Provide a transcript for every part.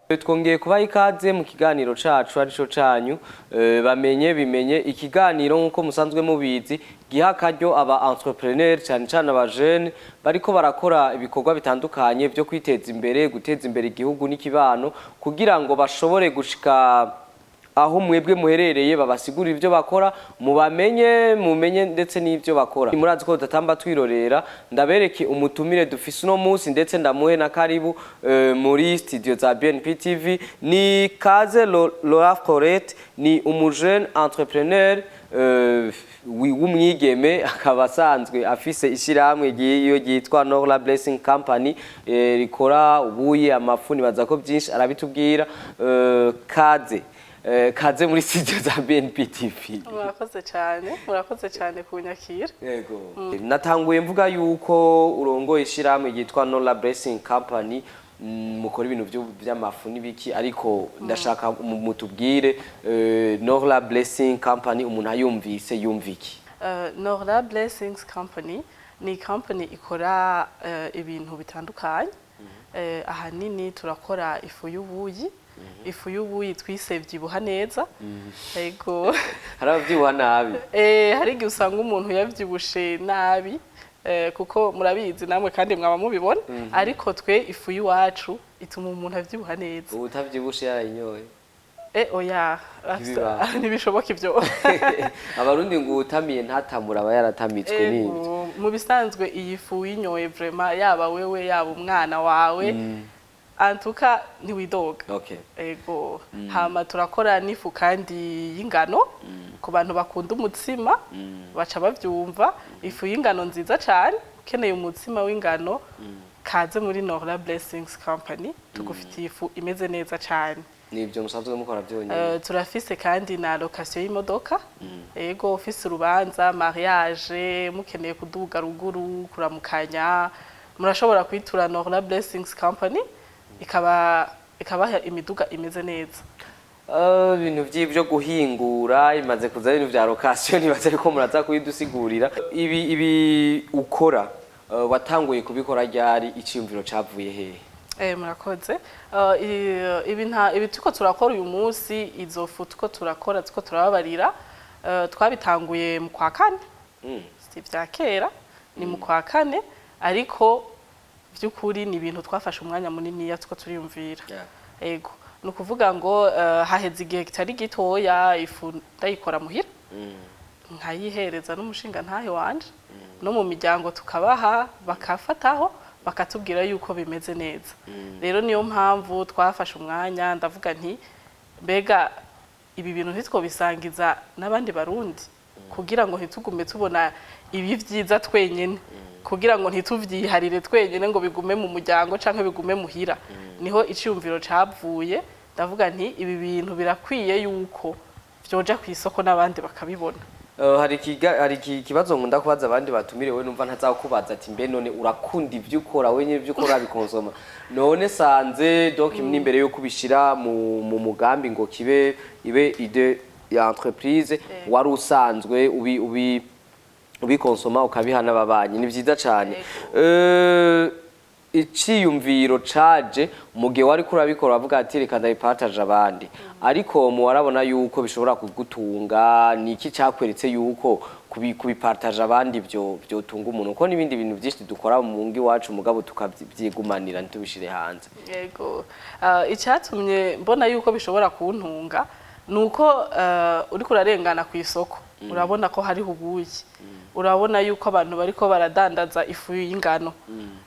Twongeye kubaha ikaze mu kiganiro cacu arico canyu Bamenye Bimenye. Ikiganiro, nk'uko musanzwe mubizi, giha akaryo aba entrepreneur, cyane cyane aba jeune bariko barakora ibikorwa bitandukanye byo kwiteza imbere, guteza imbere igihugu n'ikibano, kugira ngo bashobore gushika aho mwebwe muherereye, babasigurira ibyo bakora, mubamenye, mumenye ndetse n'ibyo bakora. Murazi ko tudatamba twirorera. Ndabereke umutumire dufise uno munsi, ndetse ndamuhe na karibu muri studio za BNP TV. Ni Kaze Laura Corette, ni umujeune entrepreneur w'umwigeme, akaba asanzwe afise ishyirahamwe ryiyo ryitwa Norla Blessing Company, rikora ubuyi, amafu, nibaza ko byinshi arabitubwira. Kaze muri studio za BNP TV. Murakoze cyane, murakoze cyane kunyakira. Yego. Natanguye mvuga yuko urongoye ishyirahamwe ryitwa Nola Blessing Company, mukora ibintu vy'amafu n'ibiki, ariko ndashaka mutubwire Nola Blessing Company, umuntu ayumvise yumva iki? Norla Blessings Company ni company ikora ibintu bitandukanye. Ahanini turakora ifu y'ubuyi, ifu y'ubuyi twise Vyibuha Neza. Yego. Hari abavyibuha nabi. Hari igihe usanga umuntu yavyibushe nabi, kuko murabizi namwe kandi mwaba mubibona, ariko twe ifu y'iwacu ituma umuntu avyibuha neza. Ubu utavyibushe yarayinyoye? Oya. Ntibibaho. Ntibishoboka ivyo. Abarundi ngo utamiye ntatamura aba yaratamitswe n'ibyo. Ego, mu bisanzwe iyi fu uyinyoye, vraiment, yaba wewe, yaba umwana wawe, antuka ntiwidoga. Ego. Hama turakora n'ifu kandi y'ingano ku bantu bakunda umutsima, baca bavyumva, ifu y'ingano nziza cyane. Ukeneye umutsima w'ingano, kaze muri Norla Blessings Company, tugufitiye ifu imeze neza cyane. Nibyo musanzwe mukora byonyine? Turafise kandi na location y'imodoka. Ego, ufise urubanza, mariage, mukeneye kuduga ruguru kuramukanya, murashobora kwitura Norla Blessings Company, ikaba ikabaha imiduga imeze neza. Ibintu by'ibyo guhingura imaze kuza, ibintu vya location, nibaze ko muraza kubidusigurira. Ibi ukora, watanguye kubikora ryari? Iciyumviro cavuye hehe? Murakoze. Ibi nta ibi turiko turakora uyu munsi, izo fu turiko turakora, turiko turababarira, twabitanguye mu kwa kane. Si vya kera, ni mu kwa kane, ariko vy'ukuri ni ibintu twafashe umwanya munini turiko turiyumvira. Ego, ni ukuvuga ngo haheze igihe kitari gitoya ifu ndayikora muhira, nkayihereza n'umushinga ntahe wanje, no mu miryango tukabaha, bakafataho, bakatubwira yuko bimeze neza. Rero niyo mpamvu twafashe umwanya, ndavuga nti: "Mbega ibi bintu ntitwobisangiza n'abandi Barundi, kugira ngo ntitugume tubona ibi vyiza twenyene, kugira ngo ntituvyiharire twenyene, ngo bigume mu muryango canke bigume muhira?" Niho iciyumviro cavuye, ndavuga nti: "Ibi bintu birakwiye yuko vyoja ku isoko n'abandi bakabibona." Hari ikibazo nkunda kubaza abandi batumire, we numva ntazakubaza, ati: "Mbe none urakunda ibyo ukora wenyine, ibyo ukora bikonsoma?" None sanze donc n'imbere yo kubishira mu mugambi ngo kibe ibe idée ya entreprise, wari usanzwe ubi ubikonsoma, ukabiha n'ababanyi. Ni vyiza cane. Iciyumviro caje mu gihe wari kurabikora, wavuga ati: "Reka ndabipartage abandi", ariko mu warabona yuko bishobora kugutunga? Ni iki cakweretse yuko kubipartage abandi byo byotunga umuntu, kuko n'ibindi bintu byinshi dukora mu ngo iwacu, mugabo tukavyigumanira ntitubishire hanze? Yego. Icyatumye mbona yuko bishobora kuntunga ni uko uriko urarengana ku isoko, urabona ko hariho ubuyi, urabona yuko abantu bariko baradandaza ifu y'ingano,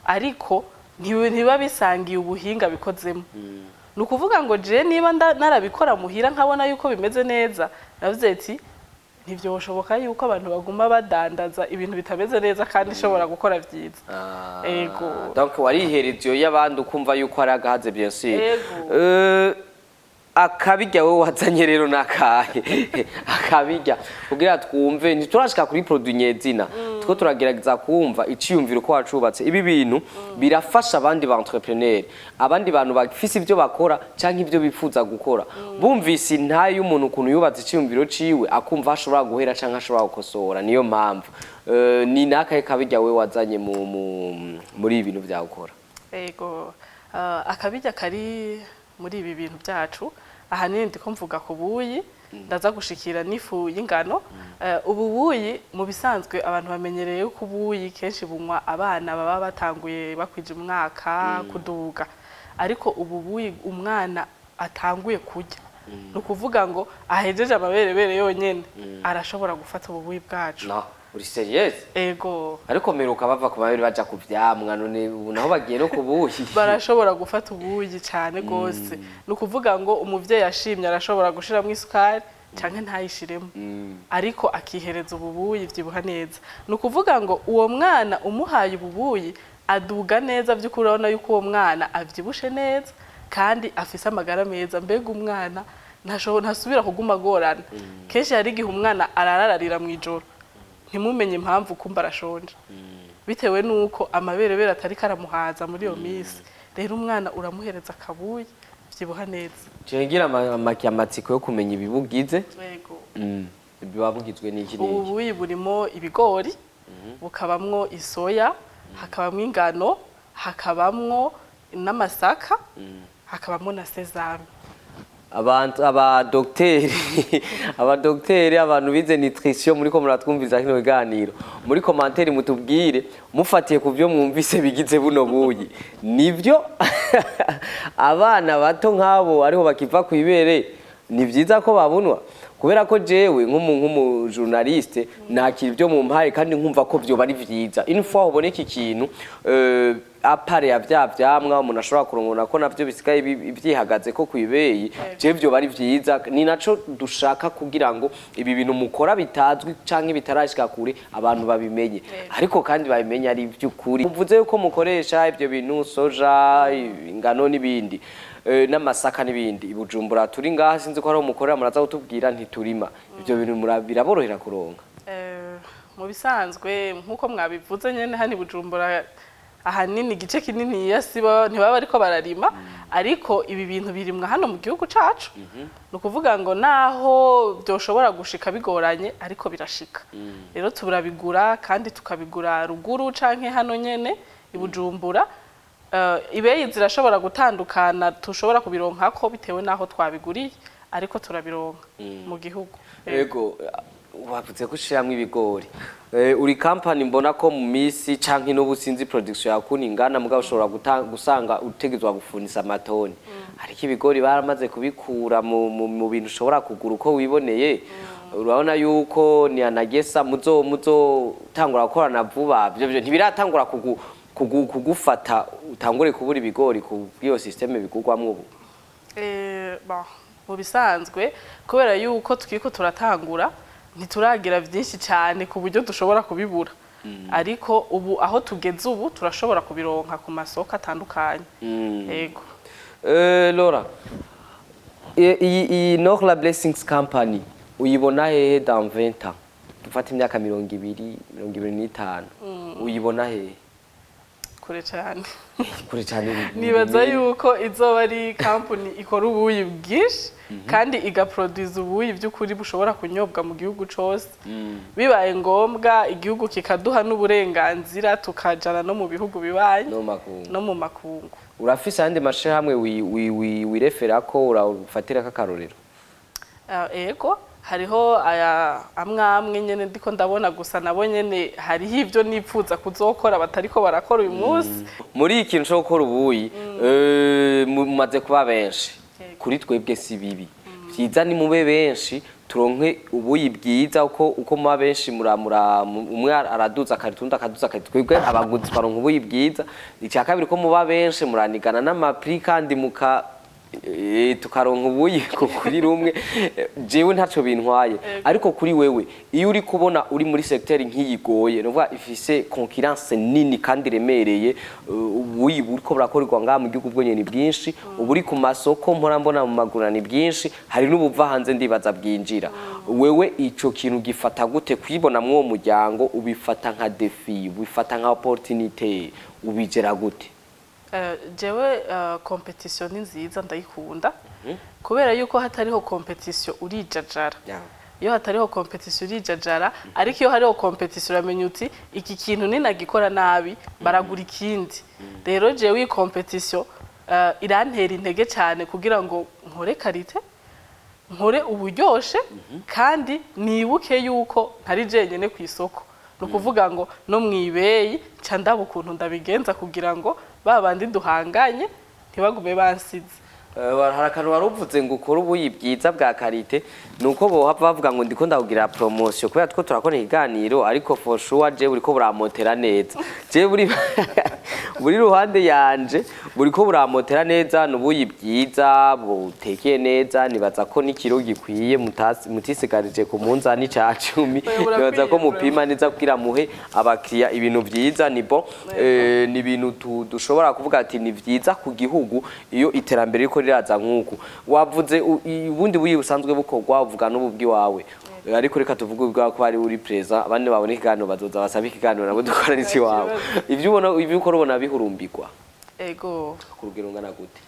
ariko ntibiba bisangiye ubuhinga bikozemo. Ni ukuvuga ngo je niba narabikora muhira, nkabona yuko bimeze neza, navuze ati: "Ntivyoshoboka yuko abantu baguma badandaza ibintu bitameze neza kandi ishobora gukora vyiza." Ego. Donc warihereje iyo y'abandi, ukumva yuko ari agahaze, bien sûr. Ego. Akabirya wowe wazanye rero nakahe akabirya, kugira twumve? Ntiturashika kuri produit nyezina, two turagerageza kumva iciyumviro ko wacubatse. Ibi bintu birafasha abandi ba entrepreneur, abandi bantu bafise ibyo bakora canke ibyo bifuza gukora, bumvise intaye y'umuntu ukuntu yubatse iciyumviro ciwe, akumva ashobora guhera canke ashobora gukosora. Niyo mpamvu ni nakahe kabirya wewe wazanye muri ibi bintu vyawe ukora? Ego. Akabirya kari Muri ibi bintu byacu, ahanini ndiko mvuga ku buyi, ndaza gushikira n'ifu y'ingano. Ubu buyi, mu bisanzwe abantu bamenyereye ko ubuyi kenshi bunywa abana baba batanguye bakwije umwaka kuduga, ariko ubu buyi umwana atanguye kurya, ni ukuvuga ngo ahejeje amaberebere yonyene, arashobora gufata ubu buyi bwacu. No, uri sérieuse? Ego. Ariko mperuka bava ku mabere baja ku vyamwa, none ubu naho bagiye no ku buyi? Barashobora gufata ubuyi cyane gose. Ni ukuvuga ngo umuvyeyi ashimye arashobora gushiramo isukari canke ntayishiremo, ariko akihereza ubu buyi, vyibuha neza. Ni ukuvuga ngo uwo mwana umuhaye ubu buyi aduga neza. Vy'ukuri urabona yuko uwo mwana avyibushe neza kandi afise amagara meza. Mbega umwana ntasubira kuguma agorana. Kenshi hari igihe umwana arararira mw'ijoro, ntimumenye impamvu, kumva arashonje, bitewe nuko amaberebere atari karamuhaza muri iyo minsi. Rero umwana uramuhereza akabuyi, vyibuha neza. Ngira amatsiko yo kumenya ibibugize. Yego. Biba bugizwe n'iki Ubu n'iki? buyi burimo ibigori, bukabamwo isoya, hakabamwo ingano, hakabamwo n'amasaka, hakabamwo na sésame. Abantu abadogiteri, abantu bize nutrition, muriko muratwumviza kino kiganiro, muri commentaire mutubwire, mufatiye ku byo mwumvise bigize buno buyi, nivyo abana bato nk'abo ariho bakiva ku ibere ni vyiza ko babunwa? Kubera ko jewe nk'umu journaliste nakira ibyo mumpaye kandi nkumva ko vyoba ari vyiza. Une fois uboneka ikintu à part ya vya vyamwa umuntu ashobora kurongora, ko navyo bisigaye vyihagaze ko kwibeyi, je vyoba ari vyiza. Ni naco dushaka kugira ngo ibi bintu mukora bitazwi canke bitarashika kure, abantu babimenye, ariko kandi babimenye ari ivy'ukuri. Muvuze yuko mukoresha ivyo bintu, soja, ingano n'ibindi, n'amasaka n'ibindi. I Bujumbura turi ngaha, sinzi ko hari umukorera, muraza kutubwira, ntiturima ivyo bintu. Biraborohera kuronka? Mu bisanzwe, nk'uko mwabivuze nyene, hano i Bujumbura ahanini igice kinini sibo ntibaba ariko bararima, ariko ibi bintu birimwa hano mu gihugu cacu. Ni ukuvuga ngo naho byoshobora gushika bigoranye, ariko birashika. Rero turabigura kandi tukabigura ruguru canke hano nyene i Bujumbura. Ibeyi zirashobora gutandukana, tushobora kubironkako bitewe n'aho twabiguriye, ariko turabironka mu gihugu. Ego, wavuze ko ushiramwo ibigori. Uri company mbona ko mu misi canke n'ubu sinzi production yawe ingana, mugabo ushobora gusanga utegezwa gufunisa amatoni, ariko ibigori baramaze kubikura mu bintu ushobora kugura uko wiboneye. Urabona yuko ni anagesa muzo tangura gukorana vuba, ivyo ntibiratangura kugufata utangure kubura ibigori ku bw'iyo système bigurwamwo ubu? Bon, mu bisanzwe, kubera yuko tukiriko turatangura, ntituragira byinshi cyane ku buryo dushobora kubibura, ariko ubu aho tugeze ubu turashobora kubironka ku masoko atandukanye. Yego. Laura, iyi Norla Blessings Company uyibona hehe dans 20 ans? Dufate imyaka 20, 25, uyibona hehe? Kure cyane. Kure cyane? Nibaza yuko izoba ari company ikora ubuyi bwinshi kandi igaproduza ubuyi by'ukuri bushobora kunyobwa mu gihugu cose, bibaye ngombwa igihugu kikaduha n'uburenganzira tukajana no mu bihugu bibanyi, no makungu. No mu makungu. Urafise ayandi mashirahamwe wirefera ko, urafatirako akarorero? Ego, hariho aya amwe amwe nyene ndiko ndabona, gusa nabo nyene hariho ivyo nipfuza kuzokora batariko barakora uyu munsi. Muri iki kintu cyo gukora ubuyi, mumaze kuba benshi. Yego. Kuri twebwe si bibi, vyiza ni mube benshi turonke ubuyi bwiza. Uko muba benshi, muramura umwe araduza akarita, undi akaduza akarita, twebwe abaguzi baronka ubuyi bwiza. Icya kabiri, ko muba benshi muranigana n'ama prix kandi muka tukaronka ubuyi kuri rumwe. Jewe ntaco bintwaye, ariko kuri wewe, iyo uri kubona uri muri secteur nk'iyigoye, nuvuga ifise concurrence nini kandi iremereye, ubuyi buriko burakorerwa ngaha mu gihugu bwo nyene ni bwinshi, uburi ku masoko mpora mbona mu magura ni bwinshi, hari n'ubuva hanze ndibaza bwinjira. Wewe ico kintu gifata gute kwibona mw'uwo muryango? Ubifata nka défi, ubifata nka opportunité, ubigera gute? Jewe compétition ni nziza, ndayikunda, kubera yuko hatariho compétition urijajara. Iyo hatariho compétition urijajara, ariko iyo hariho compétition uramenya uti iki kintu ninagikora nabi baragura ikindi. Rero jewe iyi compétition Irantera intege cyane kugira ngo nkore qualité, nkore uburyoshe, kandi nibuke yuko ntari jenyine ku isoko. Ni ukuvuga ngo no mu ibeyi nca ndaba ukuntu ndabigenza kugira ngo ba bandi duhanganye ntibagume bansize. Hari akantu wari uvuze ngo ukore ubuyi bwiza bwa qualité, nuko bohava bavuga ngo ndiko ndakugira promotion kubera two turakora ikiganiro, ariko for sure je buriko buramotera neza. Je buri ruhande yanje buriko buramotera neza. Ni ubuyi bwiza butekeye neza. Nibaza ko n'ikiro gikwiye, mutisigarije ku munzani ca 10. Oya, burakwiye, Nibaza ko mupima neza kugira muhe abakiriya ibintu vyiza. Ni bon, ni ibintu dushobora kuvuga ati ni vyiza ku gihugu iyo iterambere riko riraza. Nk'uku wavuze ubundi buyi busanzwe bukorwa, uvuga n'ubu bw'iwawe, ariko reka tuvuge ubwawe ko ari uri présent. Abandi babona ikiganiro bazoza basaba ikiganiro nabo dukora n'ikiwawe. Ivyo ubona, ivyo ukora, ubona bihurumbirwa? Ego. Ku rugero ungana gute?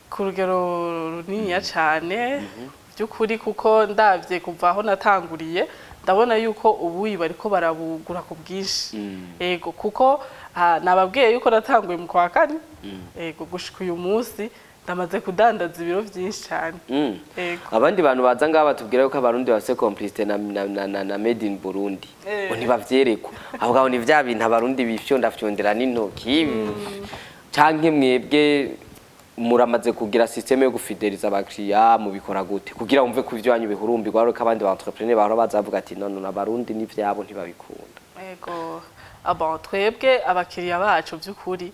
Ku rugero runiniya cyane by'ukuri, kuko ndabye kuva aho natanguriye, ndabona yuko ubuyi bariko barabugura ku bwinshi. Ego, kuko nababwiye yuko natanguye mu kwa kane. Ego, gushika uyu munsi ndamaze kudandaza ibiro byinshi cyane. Ego. Abandi bantu baza ngaha batubwira yuko Abarundi bafise complicité na made in Burundi, ngo ntibavyerekwa aho ngaho, ni vya bintu Abarundi bifyondafyondera n'intoki. Canke mwebwe muramaze kugira système yo gufideliza abakiriya? Mubikora gute kugira wumve ko ivyo wanyu bihurumbirwa, ariko abandi ba entrepreneur bahora baza bavuga ati none Abarundi n'ivyabo ntibabikunda? Ego. Ah bon, twebwe abakiriya bacu by'ukuri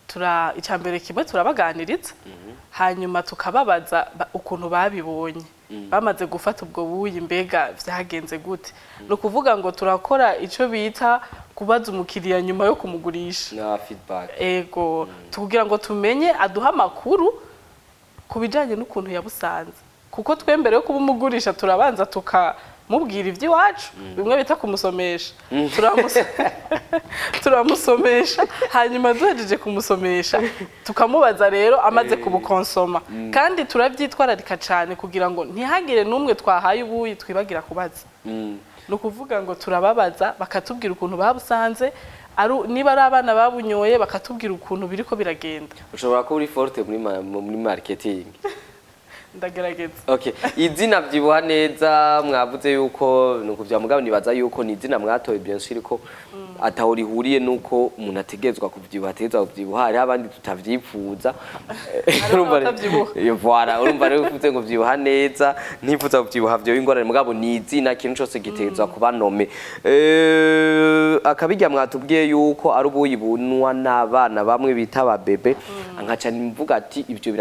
tura icambere kimwe turabaganiriza, hanyuma tukababaza ukuntu babibonye bamaze gufata ubwo buyi, mbega vyagenze gute. Ni ukuvuga ngo turakora ico bita kubaza umukiriya nyuma yo kumugurisha. Na feedback. Ego, tukugira ngo tumenye, aduha amakuru ku bijanye n'ukuntu yabusanze, kuko twe mbere yo kubumugurisha turabanza tukamubwira iby'iwacu, bimwe bita kumusomesha. Turamusomesha, hanyuma duhejeje kumusomesha tukamubaza rero amaze kubukonsoma. Kandi turabyitwararika cyane kugira ngo ntihagire n'umwe twahaye ubuyi twibagira kubaza. Ni ukuvuga ngo turababaza, bakatubwira ukuntu babusanze, niba ari abana babunyoye bakatubwira ukuntu biriko biragenda. Ushobora kuba uri forte muri marketing. Ndagerageza. Okay, izina Vyibuha Neza, mwavuze yuko nuko vya mugabo, nibaza yuko ni izina mwatoye, bien sûr ko ataho rihuriye nuko umuntu ategerezwa kuvyibuha, ategerezwa kuvyibuha. Hariho abandi tutavyifuza. Hariho n'abatavyibuha. Voilà, urumva rero uvuze ngo Vyibuha Neza, ntifuza kuvyibuha, vyo ingorane. Mugabo ni izina, ikintu cose gitegerezwa kuba nommé. Akabirya mwatubwiye yuko ari ubuyi bunwa n'abana bamwe bita ba bébé, nkaca mvuga ati ibyo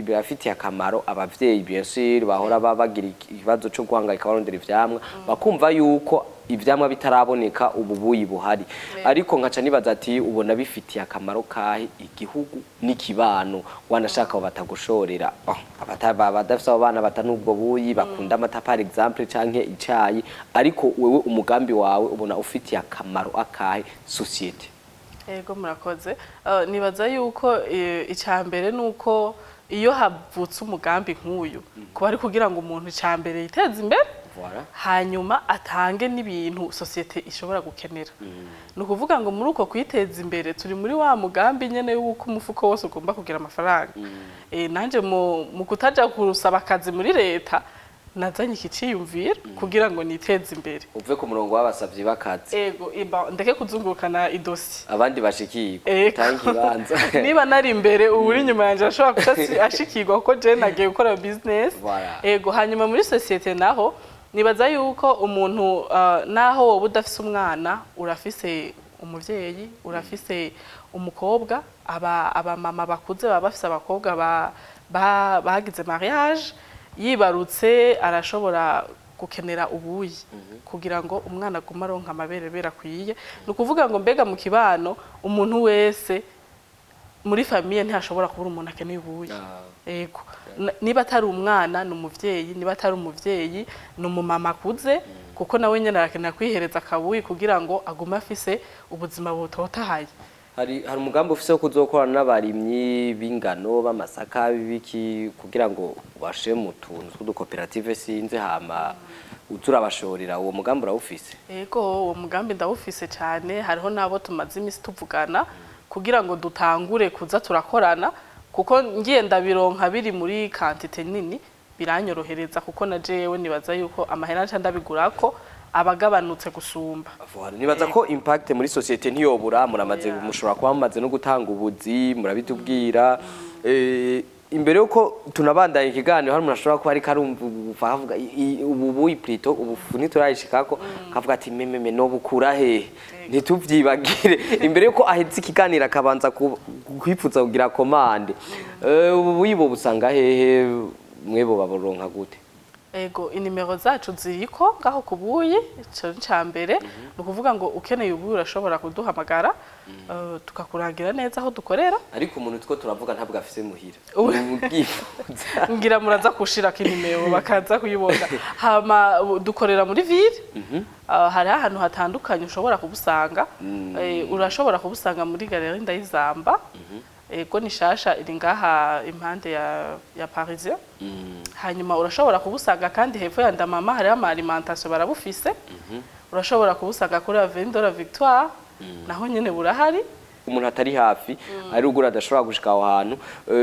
birafitiye akamaro abavyeyi, bien sûr, bahora bagira ikibazo cyo guhangayika barondera ivyamwa, bakumva yuko ivyamwa bitaraboneka ubu buyi buhari. Ariko nkaca nibaza ati ubona bifitiye akamaro kahe igihugu n'ikibano, wanashaka abo batagushorera? Oh, badafise abo bana bata n'ubwo buyi, bakunda amata par exemple canke icayi. Ariko wewe umugambi wawe ubona ufitiye akamaro akahe société? Ego, murakoze. Nibaza yuko icya mbere ni uko iyo havutse umugambi nk'uyu, kuba ari kugira ngo umuntu icya mbere yiteze imbere, Voilà. hanyuma atange n'ibintu société ishobora gukenera. Ni ukuvuga ngo muri uko kwiteza imbere turi muri wa mugambi nyene w'uko umufuko wose ugomba kugira amafaranga. Nanje mu kutaja kurusaba akazi muri leta, nazanye iki ciyumviro kugira ngo niteze imbere. Uve ku murongo w'abasavyi b'akazi. Ego, iba ndeke kuzungurukana idosi. Abandi bashikirwa. Ego. Utange ikibanza. Niba nari imbere, ubu uri inyuma yanjye ashobora kuca ashikirwa, kuko je nagiye gukora business. Voilà. Ego, hanyuma muri société naho nibaza yuko umuntu, naho wowe udafise umwana, urafise umuvyeyi, urafise umukobwa, aba abamama bakuze baba bafise abakobwa bagize mariage, yibarutse arashobora gukenera ubuyi kugira ngo umwana agume aronka amaberebere akwiye. Ni ukuvuga ngo mbega mu kibano umuntu wese muri famille ntihashobora kubura umuntu akeneye ubuyi. Ego. Niba atari umwana ni umuvyeyi, niba atari umuvyeyi ni umumama akuze, kuko nawe nyene arakenera kwihereza akabuyi kugira ngo agume afise ubuzima butotahaye. Hari umugambi ufise wo kuzokorana n'abarimyi b'ingano, b'amasaka, b'ibiki, kugira ngo ubashe mu tuntu tw'udukoperative sinze, hama uza urabashorera? Uwo mugambi urawufise? Ego, uwo mugambi ndawufise cyane. Hariho n'abo tumaze imisi tuvugana kugira ngo dutangure kuza turakorana. Kuko ngiye ndabironka biri muri quantité nini, biranyorohereza, kuko na jewe nibaza yuko amahera nca ndabigurako abagabanutse gusumba. Voilà, nibaza ko impact muri société ntiyobura. Muramaze, mushobora kuba mumaze no gutanga ubuzi, murabitubwira. Imbere yuko tunabandanya ikiganiro, hari umuntu ashobora kuba ariko arumva ubu, avuga ubu buyi, plutôt ubufu ntiturayishikako, akavuga ati: "Mememe no bukura hehe?" Ntituvyibagire, imbere yuko ahetse ikiganiro akabanza kwipfuza kugira commande. Ubu buyi bo busanga hehe? Mwebo baboronka gute? Ego, inimero zacu ziriko ngaho ku buyi. Ico ni ca mbere. Ni ukuvuga ngo ukeneye ubuyi urashobora kuduhamagara, tukakurangira neza aho dukorera. Ariko umuntu two turavuga ntabwo afise muhira. Ubwifuza. Ngira muraza kushirako inimero bakaza kuyibona. Hama dukorera muri ville. Hariho ahantu hatandukanye ushobora kubusanga. Urashobora kubusanga muri Galerie Ndayizamba. Ego, ni shasha, iri ngaha impande ya Parisien. Hanyuma urashobora kubusanga kandi hepfo ya Ndamama, hariho ama alimentation, barabufise. Urashobora kubusanga kuri Avenue de la Victoire, naho nyene burahari. Umuntu atari hafi, ari ruguru, adashobora gushika aho hantu,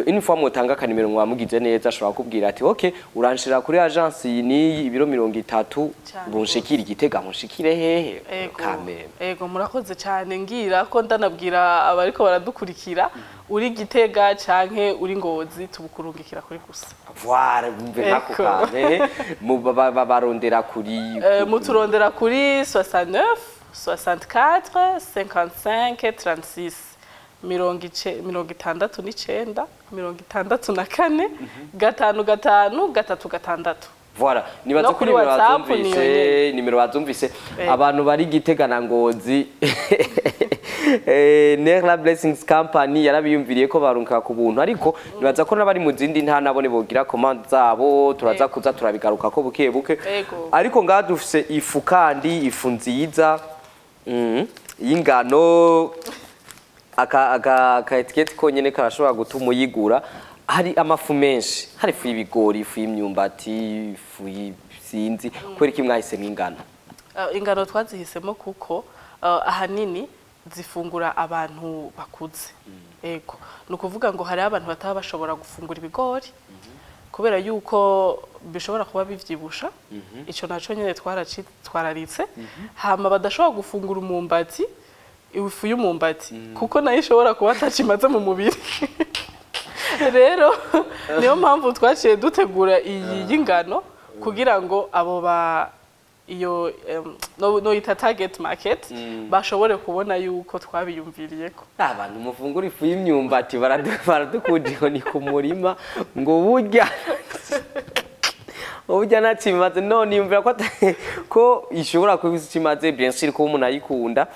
une fois mwotanga akanimero mwamugize neza, ashobora kubwira ati: "Okay, uranshira kuri agence iyi n'iyi, ibiro 30, Cane. bunshikire Igitega, munshikire hehe." Ego. Kameme. Ego, murakoze cyane. Ngira ko ndanabwira abariko baradukurikira, uri Gitega canke uri Ngozi, tubukurungikira kuri gusa. Voilà, bumve nk'ako Ego. kantu mu barondera kuri Muturondera kuri 69 64 55 36, 69 64 55 36. Voilà, nibaza No ko kuri nimero WhatsApp niyo bazumvise, nyene. nimero bazumvise. Ego. Abantu bari Gitega na Ngozi, Nerla Blessings Company yarabiyumviriye ko barunka ku buntu, ariko nibaza ko n'abari mu zindi ntara nabone bogira commande zabo. Turaza kuza turabigaruka ko buke buke. Ariko ngaha dufise ifu, kandi ifu nziza, y'ingano. Aka étiquette konyene karashobora gutuma uyigura. Hari amafu menshi, hari ifu y'ibigori, ifu y'imyumbati, ifu y'sinzi. Kubera iki mwahisemo ingano? Ingano twazihisemo kuko ahanini zifungura abantu bakuze. Ego, ni ukuvuga ngo hariho abantu bataba bashobora gufungura ibigori kubera yuko bishobora kuba bivyibusha. Ico naco nyene twaracitwararitse. Hama badashobora gufungura umumbati, ifu y'umumbati, kuko nayo ishobora kuba atacimaze mu mubiri. Rero niyo mpamvu twaciye dutegura iyi y'ingano, kugira ngo abo ba iyo no yita target market bashobore kubona yuko twabiyumviriyeko. Abantu mufungura ifu y'imyumbati baradukunda inkoni ku murima, ngo burya burya ntakimaze. None yumvira ko ko ishobora kuba ikimaze, bien sûr ko umuntu ayikunda.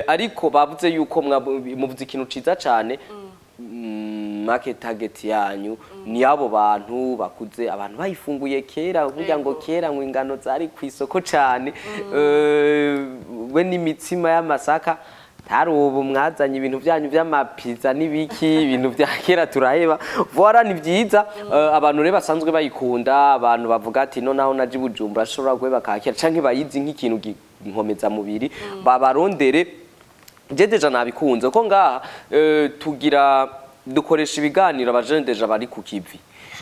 Ariko bavuze yuko muvuze ikintu ciza cane. Market target yanyu ni abo bantu bakuze, abantu bayifunguye kera. Burya ngo kera ngo ingano zari ku isoko cane, we n'imitsima y'amasaka. Tari ubu mwazanye ibintu byanyu by'amapiza n'ibiki, ibintu bya kera turaheba. Voilà, ni byiza. Abantu rero basanzwe bayikunda, abantu bavuga ati: "No naho naje i Bujumbura ashobora guheba kakera", canke bayizi nk'ikintu nkomeza mubiri, babarondere. Je déjà nabikunze ko ngaha tugira dukoresha ibiganiro abajene déjà bari ku kivi.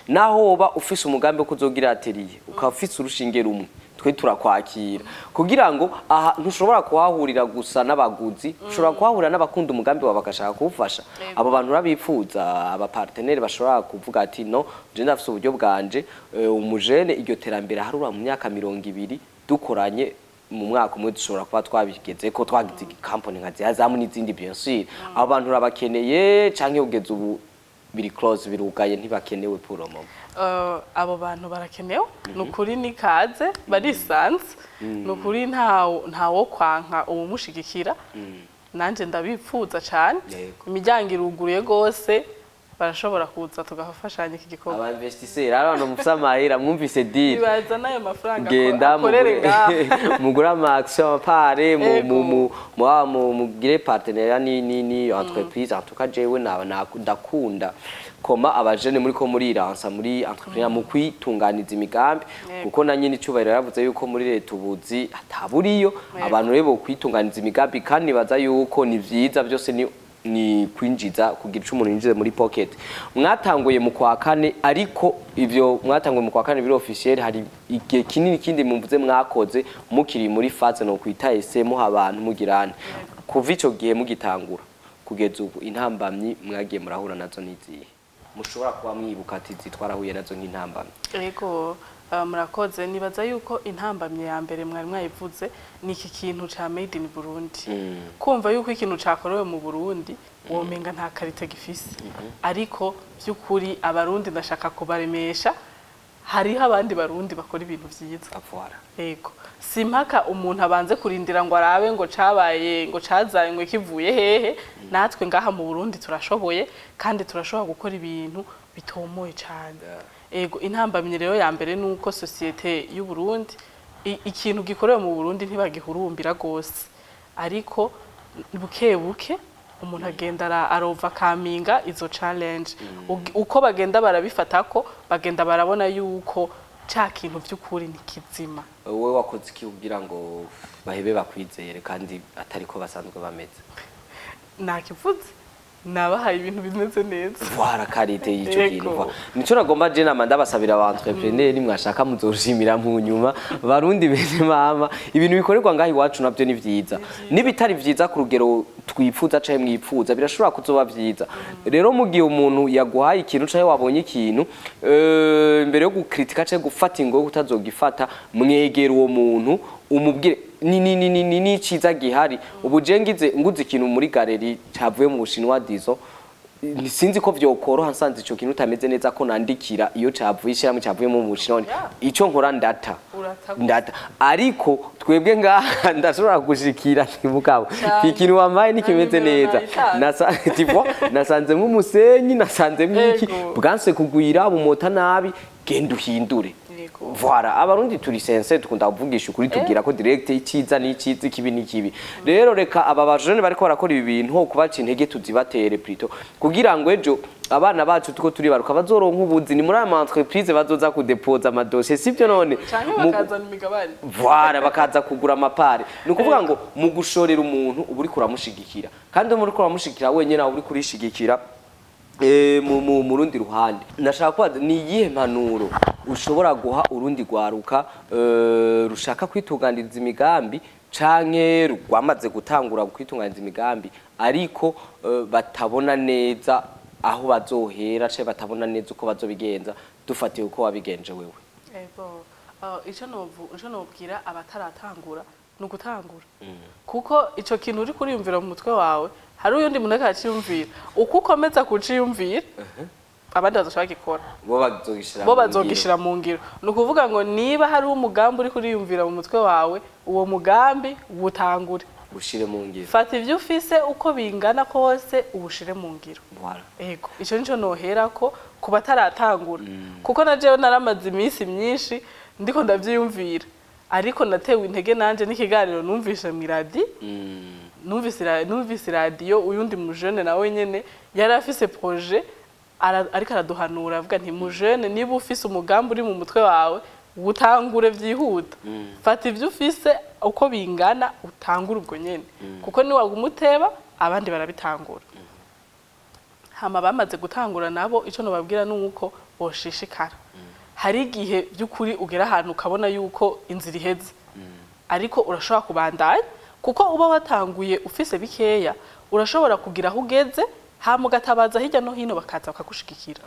Naho woba ufise umugambi wo kuzogira atelier, ukaba ufise urushinge rumwe, twe turakwakira, kugira ngo aha ntushobora kuhahurira gusa n'abaguzi, ushobora kuhahurira n'abakunda umugambi wawe bagashaka kuwufasha. Abo bantu urabipfuza, abapartenaires bashobora kuvuga ati: "No je ndafise uburyo bwanje, umujene iryo terambere harura mu myaka 20, dukoranye mu mwaka umwe dushobora kuba twabigeze ko twagize company nka zihazamu n'izindi." Bien sûr, abo bantu urabakeneye, canke kugeza ubu biri close, birugaye, ntibakenewe pour le moment? Abo bantu barakenewe, ni ukuri, ni kaze, barisanze. Ni ukuri, ntawo kwanka uwumushigikira. Nanje ndabipfuza cyane. Imiryango iruguruye rwose, barashobora kuza tugafashanya iki gikorwa. Aba investisseurs, abantu mufise amahera, mwumvise deal. Bibaza n'ayo mafaranga genda akorere ngaha. Mugure ama action apare mu mugire partenariat ni entreprise. En tout cas jewe ndakunda koma abajene muri ko muriransa muri entrepreneur, mu kwitunganiza imigambi, kuko na nyine icubahiro yaravuze yuko muri leta ubuzi ataburiyo. Abantu rero bo kwitunganiza imigambi, kandi nibaza yuko ni vyiza byose ni Ni kwinjiza, kugira ico umuntu yinjize muri pocket. Mwatanguye mu kwa kane, ariko ivyo mwatanguye mu kwa kane biri officiel, hari igihe kinini kindi mumvuze mwakoze mukiri muri phase no kwita ese muha abantu mugirane. Kuva ico gihe mugitangura kugeza ubu, intambamyi mwagiye murahura nazo nizihe mushobora kuba mwibuka ati zitwarahuye nazo nk'intambamyi? Ego, murakoze. Nibaza yuko intambamye ya mbere mwari mwayivuze, ni iki kintu ca made in Burundi. Kumva yuko ikintu cakorewe mu Burundi womenga nta qualité gifise, ariko by'ukuri Abarundi ndashaka kubaremesha, hariho abandi Barundi bakora ibintu vyiza. Voilà. Ego, si mpaka umuntu abanze kurindira ngo arabe ngo cabaye, ngo cazanywe kivuye hehe. Natwe ngaha mu Burundi turashoboye kandi turashobora gukora ibintu bitomoye cane. Ego, intambamyi rero ya mbere nuko société y'u Burundi ikintu gikorewe mu Burundi ntibagihurumbira gose, ariko buke buke umuntu agenda arovercominga izo challenge. Uko bagenda barabifata, ko bagenda barabona yuko ca kintu vy'ukuri ni kizima. Wowe wakoze iki kugira ngo bahebe bakwizere kandi atari ko basanzwe bameze? Nakivuze, nabahaye ibintu bimeze neza. Voilà, qualité y'ico kintu. Ego. Voilà. Nico nagomba je nama ndabasabira aba entrepreneur, mwashaka muzoshimira mu nyuma. Barundi bene mama, ibintu bikorerwa ngaho iwacu navyo ni vyiza, n'ibitari vyiza ku rugero twipfuza canke mwipfuza birashobora kuzoba vyiza. Rero mu gihe umuntu yaguhaye ikintu canke wabonye ikintu, mbere yo gukritika canke gufata ingo utazogifata, mwegera uwo muntu umubwire ni ciza gihari. Ubu je ngize nguze ikintu muri galerie cavuye mu Bushinwa, disons, sinzi ko vyokoroha nsanze ico kintu utameze neza ko nandikira iyo cavuye, ishyirahamwe cavuye mu Bushinwa. Ico nkora, ndata. Urata gusa. Ndata, ariko twebwe ngaha ndashobora gushikira ntimugabo Cane. ikintu wambaye ntikimeze Na nimero neza. nayitanze. Tu vois, nasanzemwo umusenyi, nasanzemwo iki, Ego. bwanse kugwira, bumota nabi, genda uhindure. Yego. Voilà, Abarundi turi sincères, dukunda kuvugisha ukuri, tubwira ko direct iciza n'iciza, ikibi n'ikibi. Rero reka aba bajene bariko barakora ibi bintu, ho kubaca intege tuzibatere plutôt, kugira ngo ejo abana bacu tuko turibaruka bazoronka ubuzi, ni muri aya ma entreprise bazoza kudepoza amadosiye, sivyo none? Canke bakazana imigabane. Voilà, bakaza kugura amapare. Ni ukuvuga ngo mu gushorera umuntu uba uriko uramushigikira, kandi uba uriko uramushigikira wenyine, nawe uriko urishigikira. Mu rundi ruhande ndashaka kubaza, ni iyihe mpanuro ushobora guha urundi rwaruka rushaka kwitunganiriza imigambi canke rwamaze gutangura kwitunganiriza imigambi, ariko batabona neza aho bazohera canke batabona neza uko bazobigenza, dufatiye uko wabigenje wewe? Ego, ico nobwira abataratangura ni ugutangura, kuko ico kintu uri kuriyumvira mu mutwe wawe hari uyundi muntu ariko araciyumvira. Uko ukomeza kuciyumvira, abandi bazoca bagikora. Bo bazogishira Bo mu ngiro. bazogishira mu ngiro. Ni ukuvuga ngo niba hari umugambi uri kuriyumvira mu mutwe wawe, uwo mugambi wutangure. Ushire mu ngiro. Fata ivyo ufise uko bingana kose, uwushire mu ngiro. Voilà. Ego, ico nico noherako ku bataratangura, kuko na jewe naramaze iminsi myinshi ndiko ndavyiyumvira, ariko natewe intege nanje n'ikiganiro numvise mw'iradi. Numvise iradiyo, uyundi mujene nawe nyene yari afise projet, ariko araduhanura avuga nti: "Mujene, niba ufise umugambi uri mu mutwe wawe, wutangure vyihuta. Fata ivyo ufise uko bingana, utangure ubwo nyene, kuko niwaguma uteba abandi barabitangura." Hama bamaze gutangura nabo, ico nobabwira ni uko boshishikara. Hari igihe by'ukuri ugera ahantu ukabona yuko inzira iheze, ariko urashobora kubandanya, kuko uba watanguye ufise bikeya, urashobora kugira aho ugeze, hama ugatabaza hirya no hino, bakaza bakagushigikira,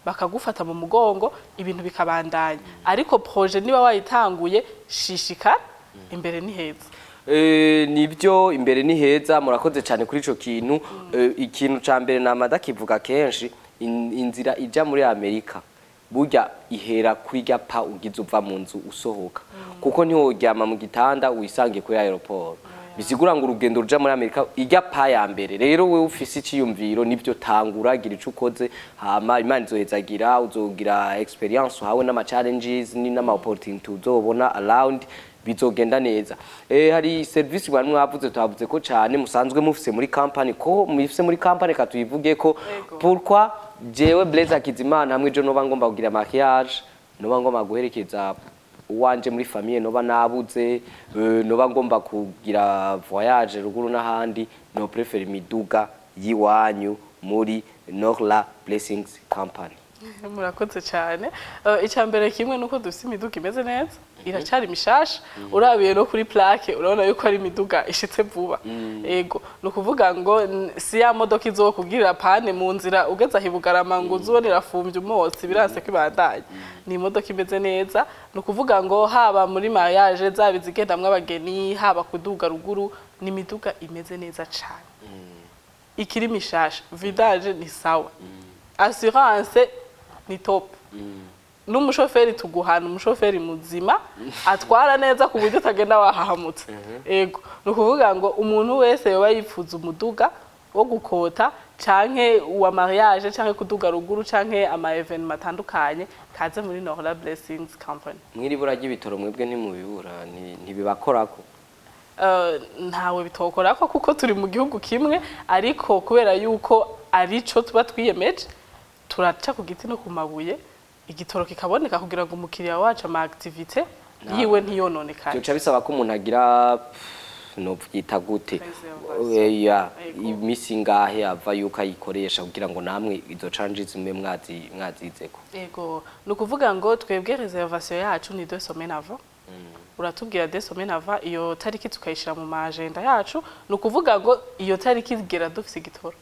bakagufata mu mugongo, ibintu bikabandanya. Ariko projet niba wayitanguye, shishikara, imbere ni heza. Nibyo, imbere ni heza. Murakoze cyane kuri ico kintu. Ikintu ca mbere nama ndakivuga kenshi, inzira ija muri Amerika burya ihera kuri rya pas ugize uva mu nzu usohoka, kuko ntiworyama mu gitanda wisange kuri aéroport. Bisigura ngo urugendo ruja muri Amerika ijya pas ya mbere. Rero wewe ufise iciyumviro, nibyo, tangura, gira ico ukoze, hama Imana izohezagira, uzogira experience uhawe n'ama challenges ni n'ama opportunity uzobona around, bizogenda neza. Hari service bari mwavuze, twavuze ko cyane musanzwe mufise muri company, ko mufise muri company katuyivuge ko. Yego. Pourquoi jewe Blaise Hakizimana hamwe jo noba ngomba kugira mariage, noba ngomba guherekeza uwanje muri famille, noba nabuze, noba ngomba kugira voyage ruguru n'ahandi, no préfère imiduga y'iwanyu muri Norla Blessings Company? Murakoze cyane. Icya mbere kimwe nuko dufite imiduga imeze neza, iracari mishasha. Urabiye no kuri plaque urabona yuko ari imiduga ishitse vuba. Ego, ni ukuvuga ngo si ya modoka izokugirira panne mu nzira ugeze aho i Bugarama ngo uzubone irafumbye umwotsi biranse ko ibandanye. Ni imodoka imeze neza, ni ukuvuga ngo haba muri mariage, zaba izigendamwo abageni, haba kuduga ruguru, ni imiduga imeze neza cane, ikiri mishasha, vidange ni sawa, assurance ni top, n'umushoferi tuguhana umushoferi muzima atwara neza ku buryo utagenda wahahamutse. Ego, ni ukuvuga ngo umuntu wese yoba yifuza umuduga wo gukota canke uwa mariage canke kuduga ruguru canke ama événements atandukanye, kaze muri Norla Blessings Company. Mw'iribura ry'ibitoro mwebwe ntimubibura, ntibibakorako? Ntawe bitokorako kuko turi mu gihugu kimwe, ariko kubera yuko arico tuba twiyemeje, turaca ku giti no ku mabuye igitoro kikaboneka kugira ngo umukiriya wacu ama activité yiwe ntiyononekare. Byoca bisaba ko umuntu agira, novyita gute? Réservation. Ya. Ego. Imisi ingahe ava yuko ayikoresha kugira ngo namwe izo canje zimwe mwazizeko? Ego, ni ukuvuga ngo twebwe réservation yacu ni 2 semaines avant. Uratubwira 2 semaines avant, iyo tariki tukayishira mu ma agenda yacu. Ni ukuvuga ngo iyo tariki igera dufise igitoro.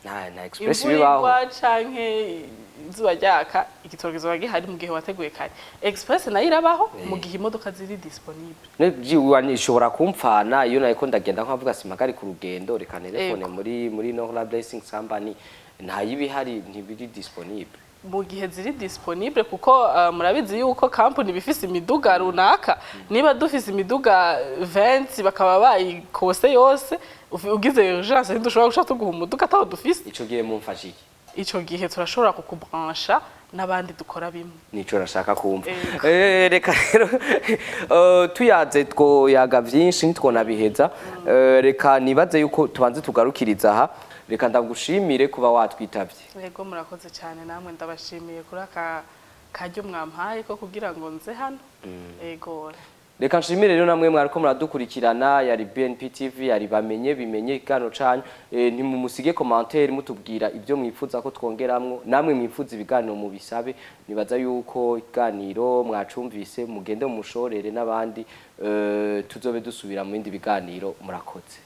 Nta express Imvura bibaho? igwa canke izuba ryaka, igitoro kizoba gihari mu gihe wateguye kare. Express nayo irabaho mu gihe imodoka ziri disponible. Ne ishobora kumpfana iyo nariko ndagenda nkavuga simpagari ku rugendo, reka telefone Ego. muri Norla Blessings Company, nta yibihari, ntibiri disponible? Mu gihe ziri disponible, kuko murabizi yuko company bifise imiduga runaka. Niba dufise imiduga 20 bakaba bayikose yose, ugize urgence ntidushobora guca tuguha umuduga ataho dufise. Ico gihe mumfasha iki? Ico gihe turashobora kukubrancha n'abandi dukora bimwe. Nico nashaka kumva. Ego. Reka rero tuyaze twoyaga vyinshi ntitwonabiheza. Reka nibaze yuko tubanze tugarukiriza aha. Reka ndagushimire kuba watwitavye. Yego, murakoze cyane namwe, ndabashimiye kuri aka karyo mwampaye ko kugira ngo nze hano. Ego. Reka nshimire rero namwe mwariko muradukurikirana. Yari BNP TV, yari Bamenye Bimenye, ikiganiro canyu. Ntimumusige commentaire mutubwira ibyo mwifuza ko twongeramwo, namwe mwifuza ibiganiro mubisabe. Nibaza yuko ikiganiro mwacumvise, mugende mushorere n'abandi. Tuzobe dusubira mu bindi biganiro. Murakoze.